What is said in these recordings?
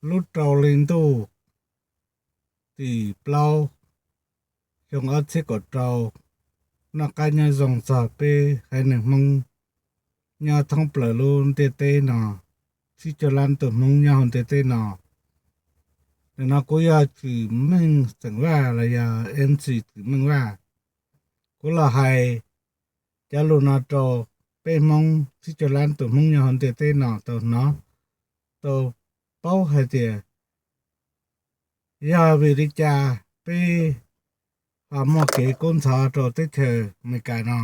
lub rau hli ntuj tim plaub xyoo ob txhiab kaum rau, noj qab nyob zoo txog peb haiv neeg Hmoob nyob thoob plaws lub ntiaj teb no, tsib caug lab tus Hmoob nyob hauv ntiaj teb no. Nim no kuv yog Tsim Meej Xeem Vaj los yog M C Tsim Meej Vaj. Kuv los hais cov lus no rau peb Hmoob tsib caug lab tus Hmoob nyob hauv ntiaj teb no tau hnov, tau paub hais tias yog vim li cas peb ho muaj kev kub ntxhov rau teb chaws Amelikas no.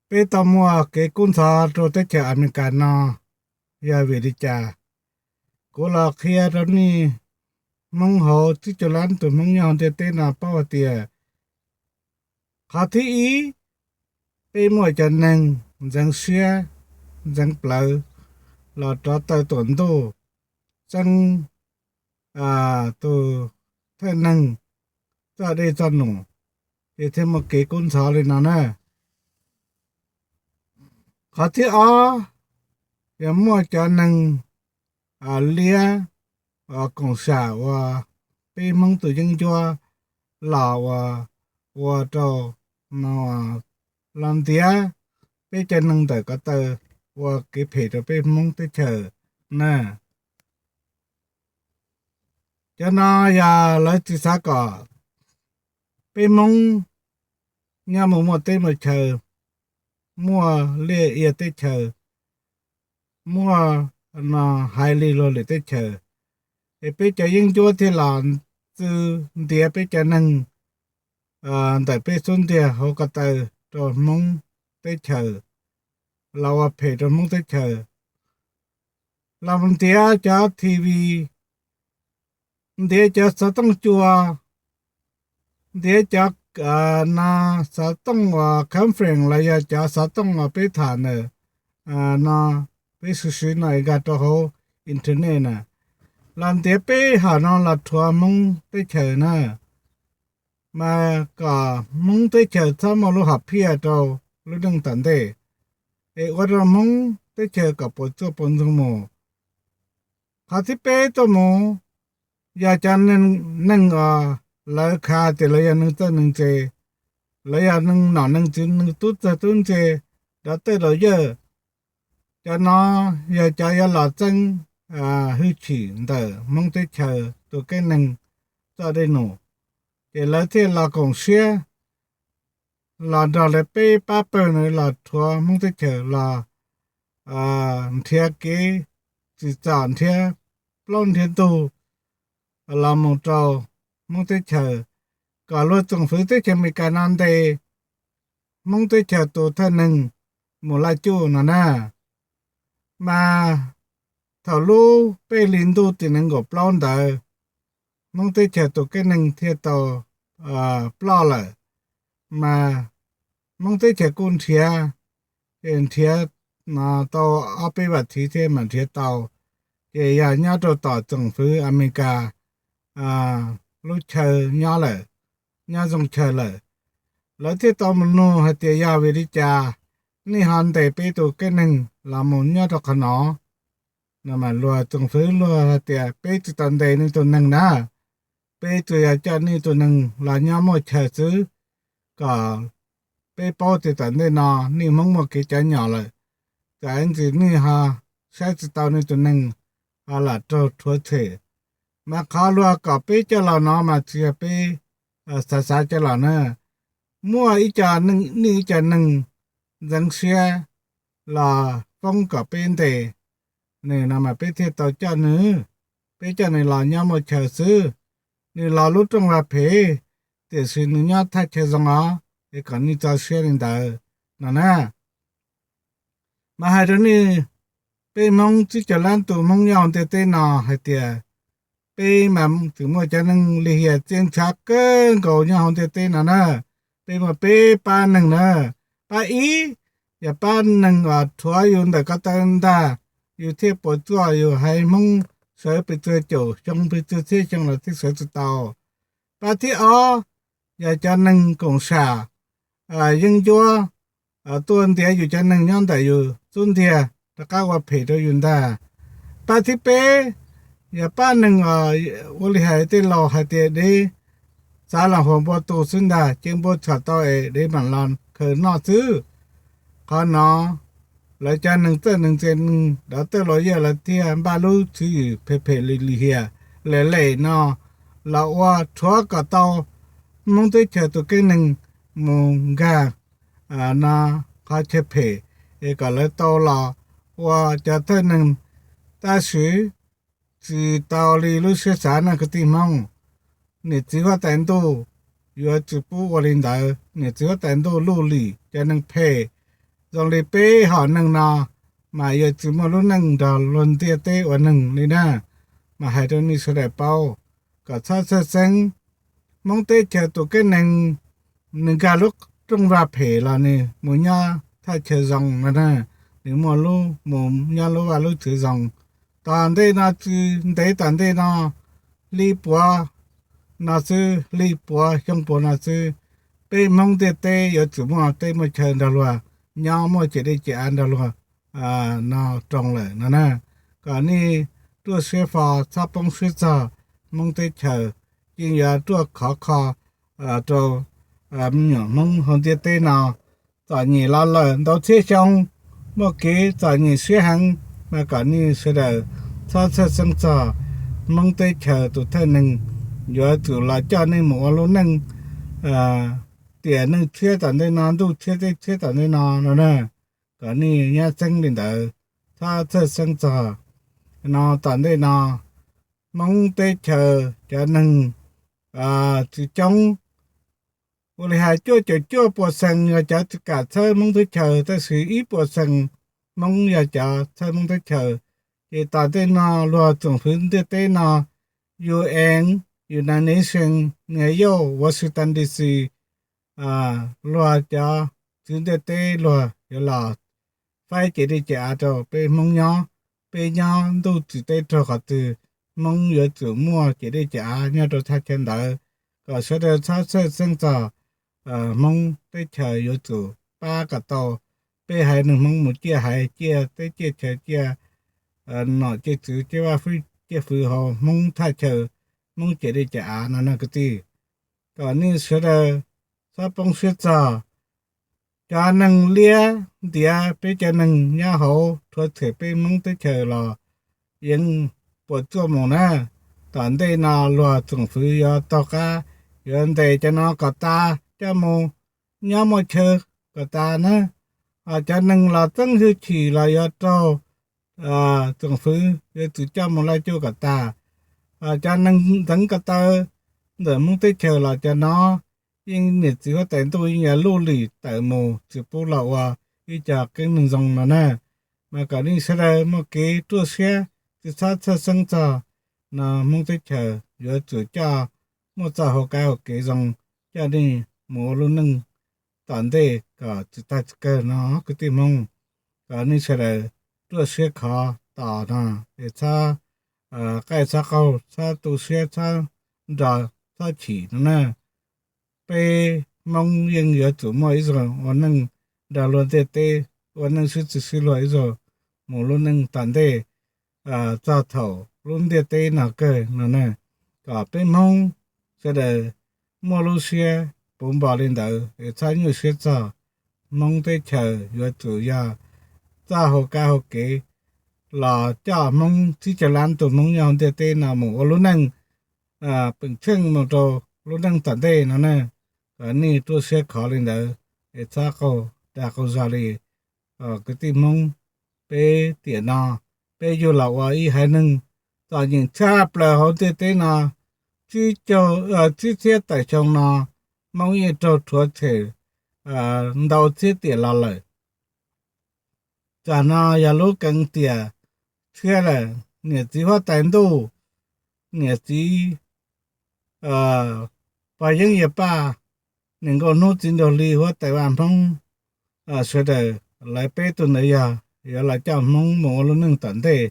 Peb tau muaj kev kub ntxhov rau teb chaws Amelikas no yog vim li cas? Kuv los qhia rau nej Hmoob hauv tsib caug lab tus Hmoob nyob hauv ntiaj teb no paub hais tias, qhov thib ib, peb muaj cov neeg ntxeev siab ntxeev plawv los rov taw tuam ntuj txeeb tus thawj neeg txoj dej txoj num, ces thiaj muaj kev kub ntxhov li no na. Qhov thib ob, yog muaj cov neeg liab koom sam uas peb Hmoob tus yeeb ncuab los ua, ua rau no los ntiav peb cov neeg ntawm ko taw ua kev phem rau peb Hmoob teb chaws na. Cov no yog lawv tsis xav kom peb Hmoob nyob mus muaj teb muaj chaw, muaj liaj ia teb chaws, muaj no hais li luag lwm teb chaws, es peb cov yeeb ncuab thiaj los txwv ntiav peb cov neeg ntawm peb xub ntiag hauv ko taw rau Hmoob teb chaws, los ua phem rau Hmoob teb chaws, los ntiav cov T V, ntiav cov xov tooj cua, ntiav cov no xov tooj uas conference los yog cov xov tooj uas peb tham ntawm no, peb siv siv no nkag rau hauv internet na, los ntiav peb hom no los rhuav Hmoob teb chaws na, mas kom Hmoob teb chaws txhob muaj lub hom phiaj rau lub neej tom ntej, es ua rau Hmoob teb chaws kom puas tsuaj puas ntsoog mus. Qhov thib peb tuaj mus, yog cov neeg uas lawv khav tias lawv yog neeg txawj neeg ntse, lawv yog neeg nom neeg tswv, neeg tub txawg tub ntse, dov tawj laus yawg, cov no yog cov yuav los txeeb hwj chim ntawm Hmoob teb chaws tus keeb neeg txoj dej num, ces lawv thiaj los koom siab los nrog lawv peb pab pawg no los rhuav Hmoob teb chaws los nrhiav kev tsim txom nrhiav plaub nrhiav ntug los mus rau Hmoob teb chaws, kom luag tsoom fwv teb chaws Amelikas no ntes Hmoob teb chaws tus thawj neeg mus laj cuj no na. Mas thaum lub peb hlis ntuj tim nees nkaum plaub ntawd, Hmoob teb chaws tus keeb neeg thiaj tau ploj lawm, mas Hmoob teb chaws kuj nrhiav, nrhiav no tau ob peb vas thiv thiab mas nrhiav tau, ces yog nyob rau tom tsoom fwv Amelikas lub chaw nyob lawm, nyob zoo chaw lawm. Lawv thiaj tau mus nug hais tias yog vim li cas nej ho ntes peb tus keeb neeg los mus nyob rau qhov no. No mas luag tsoom fwv luag hais tias peb tsis tau ntes nej tus neeg na, peb tsuas yog coj nej tus neeg los nyob muaj chaw xwb, kom peb paub tias tom ntej no nej Hmoob muaj kev cov nyom lawm, txawm ntsis nej ho saib tsis tau nej tus neeg ho lam raug rhuav tshem. Mas qhov luag kom peb coj los no mas tsis yog peb xav xav coj los na. Muaj ib co, nej ib co neeg ntxeev siab los foob kom peb ntes nws no mas peb thiaj tau coj nws. Peb coj nws los nyob muaj chaw xwb, nws los lub rooj vag phem, tiam sis nws nyob thaj chaw zoo os, es kom nej tso siab li ntawd no na. Mas hais rau nej, peb Hmoob tsib caug lab tus Hmoob nyob hauv ntiaj teb no hais tias peb mas tseem muaj cov neeg lim hiam txiaj ntshav kawg nkaus nyob hauv ntiaj teb no na. Peb muaj peb pab neeg na. Pab ib, yog pab neeg uas rhuav yus ntawm ko taw ntag, yus thiaj puas tsuaj, yus haiv Hmoob sawv pes tsawg caum xyoo pes tsawg txhiab xyoo los thiaj sawv tsis tau. Pab thib ob, yog cov neeg koom sam yeeb ncuab tuaj ntiav yus cov neeg nyob ntawm yus xub ntiag rov qab ua phem rau yus ntag. Pab thib peb, yog pab neeg os, ua li hais tej laus hais tias dev xav los huas npua tu xwb ntag, ces npua tshom tau es dev mam los khaws noj xwb. Qhov no lawv cov neeg txawj neeg ntse neeg dov txawj los yaj lawv thiaj npaj lub tswv yim phem phem lim lim hiam lem lem no los ua rhuav kom tau Hmoob teb chaws tus keeb neeg mus nkag no qhov chaw phem, es kom lawv tau los ua cov thawj neeg. Tab sis tsis tau li lub siab xav no kwv tij Hmoob. Niam txiv huab tais ntuj yuav tsis pub ua li ntawd. Niam txiv huab tais ntuj luj lim cov neeg phem zoo li peb hom neeg no mas yuav tsis muaj lub neej nrog luag ntiaj teb ua neeg li na. Mas hais rau nej sawv daws paub kom txhob txhawj xeeb. Hmoob teb chaws tus keeb neeg nws nkag lub rooj vag phem los nws mus nyob thaj chaw zoo no na, nws muaj lub mus nyob lub vaj lub tsev zoo. Tom ntej no tsis ntev tom ntej no, hli puav no xwb, hli puav xyoo puav no xwb, peb Hmoob ntiaj teb yuav tsum muaj teb muaj chaw nrog luag nyob, muaj ciam dej ciam av nrog luag no roos lawm no na. Kom nej ruaj siab fo, txhob poob siab txog Hmoob teb chaws, yeej yuav ruaj khov kho rau me nyuam Hmoob hauv ntiaj teb no. Txom nyem los lawm ntau txhiab xyoo, muaj kev txom nyem siab heev, mas kom nej sawv daws txhob txhawj xeeb txog Hmoob teb chaws tus thawj neeg yuav tsum los coj nej mus ua lub neej tiam neej tshiab tom ntej no, ntuj tshiab teb tshiab tom ntej no no na. Kom nej nyab txeeb li ntawd, txhob txhawj xeeb txog no. Tom ntej no Hmoob teb chaws cov neeg tsis coob, ua li hais cuaj caum cuaj puas xees yog cov tsis kam txhawb Hmoob teb chaws, tab sis ib puas xees Hmoob yog cov txhawb Hmoob teb chaws. Ces tom ntej no luag tsoom fwv ntiaj teb no, U N, United Nations, New York, Washington D C, luag cov tswv ntiaj teb luag yuav los faib ciam dej ciam av rau peb Hmoob nyob. Peb nyob ntuj tsim teb raug qhov twg, Hmoob yuav tsum muaj ciam dej ciam av nyob rau thaj chaw ntawd. Kom sawv daws txhob txhawj xeeb txog Hmoob teb chaws, yuav tsum pab kom tau peb haiv neeg Hmoob mus ciaj haiv ciaj teb ciaj chaw ciaj nom ciaj tswv ciaj vaj ciaj fwv hauv Hmoob thaj chaw, Hmoob ciam dej ciam av no na kwv tij. Kom nej sawv daws txhob poob siab txog cov neeg liab ntiav peb cov neeg nyob hauv rhuav tshem peb Hmoob teb chaws los yeej puas tsuaj mus na. Tom ntej no luag tsoom fwv yuav taug qab, yuav ntes cov no kom tas coj mus nyob muaj chaw kom tas na. Cov neeg los txeeb hwj chim los yuav raug tsoom fwv yuav tsum coj mus laij cuaj kom tas. Cov neeg ntxeev ko taw ntawm Hmoob teb chaws los cov no yeej niam txiv huab tais ntuj yeej yuav luj lim tawm mus tsis pub los ua ib co keeb neeg zoo no na. Mas kom nej sawv daws muaj kev ruaj siab, tsis txhob txhawj xeeb txog no. Hmoob teb chaws yuav tsum coj muaj txoj hauv kab hauv kev zoo coj nej mus ua lub neej tom ntej kom tsis tag tsis kawg no kwv tij Hmoob. Kom nej sawv daws ruaj siab khov tos no, es txhob qaij txhob qaug, txhob tu siab, txhob nrog, txhob chim no na. Peb Hmoob yeej yuav tsum muaj ib zaug ua neej nrog luag ntiaj teb, ua neej sib txig sib luag ib zaug mus lub neej tom ntej, txog thaum lub ntiaj teb no kawg no na. Kom peb Hmoob sawv daws muaj lub siab puv npo li ntawd es txhob nyuaj siab txog. Hmoob teb chaws yuav tsum yog txoj hauv kab hauv kev los coj Hmoob tsib caug lab tus Hmoob nyob hauv ntiaj teb no mus ua lub neej peem tsheej mus rau lub neej tom ntej no na. Kom nej ruaj siab khov li ntawd es txhob qaug dag qaug zog li. Kwv tij Hmoob, peb tiam no peb yug los ua ib haiv neeg txom nyem tshaj plaws hauv ntiaj teb no. Tsib caug, tsib txhiab tawm xyoo no Hmoob yeej raug rhuav tshem ntau txhiab tiam los lawm. Tsam no yog lub keev tiam tshiab lawm. Niam txiv huab tais ntuj, niam txiv pog Yeeb Yias Paj, niam nkauj hnub txiv nraug hli huab tais vaj Hmoob sawv daws, lawv peb tug ntawd yog yuav los coj Hmoob mus ua lub neej tom ntej.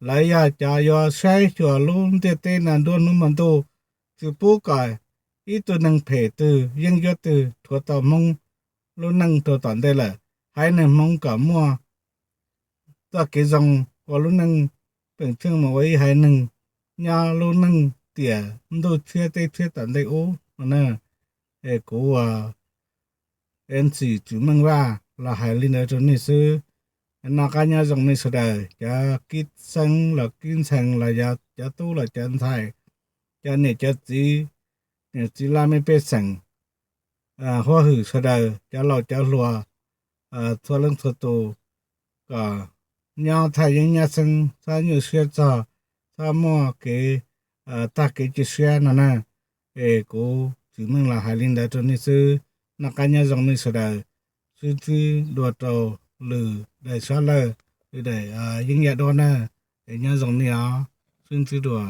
Lawv yog cov yuav saib xyuas lub ntiaj teb no nruab hnub hmo ntuj, tsis pub kom ib tug neeg phem twg yeeb ncuab twg rhuav tau Hmoob lub neej rau tom ntej lawm. Haiv neeg Hmoob kom muaj txoj kev zoo ua lub neej peem tsheej mus ua ib haiv neeg nyob lub neej tiam ntuj tshiab teb tshiab tom ntej ub no na. Es kuv ua MC Tswv Meej Vaj los hais li ntawd rau nej xwb. Noj qab nyob zoo nej sawv daws, cov kib xeeb los kib ntxhee los yog cov tub los cov ntxhais, cov niam cov txiv, niam txiv laj mej pej xeem, huab hwm sawv daws, cov laus cov hluas, txhua leej txhua tus, kom nyob thaj yeeb nyab xeeb, txhob nyuaj siab txog, txhob muaj kev tag kev cia siab no na. Es kuv Tswv Meej los hais li ntawd rau nej xwb. Noj qab nyob zoo nej sawv daws, sib ntsib dua rau lwm daim sab laj, lwm daim yeeb yaj duab na. Es nyob zoo nej os, sib ntsib dua.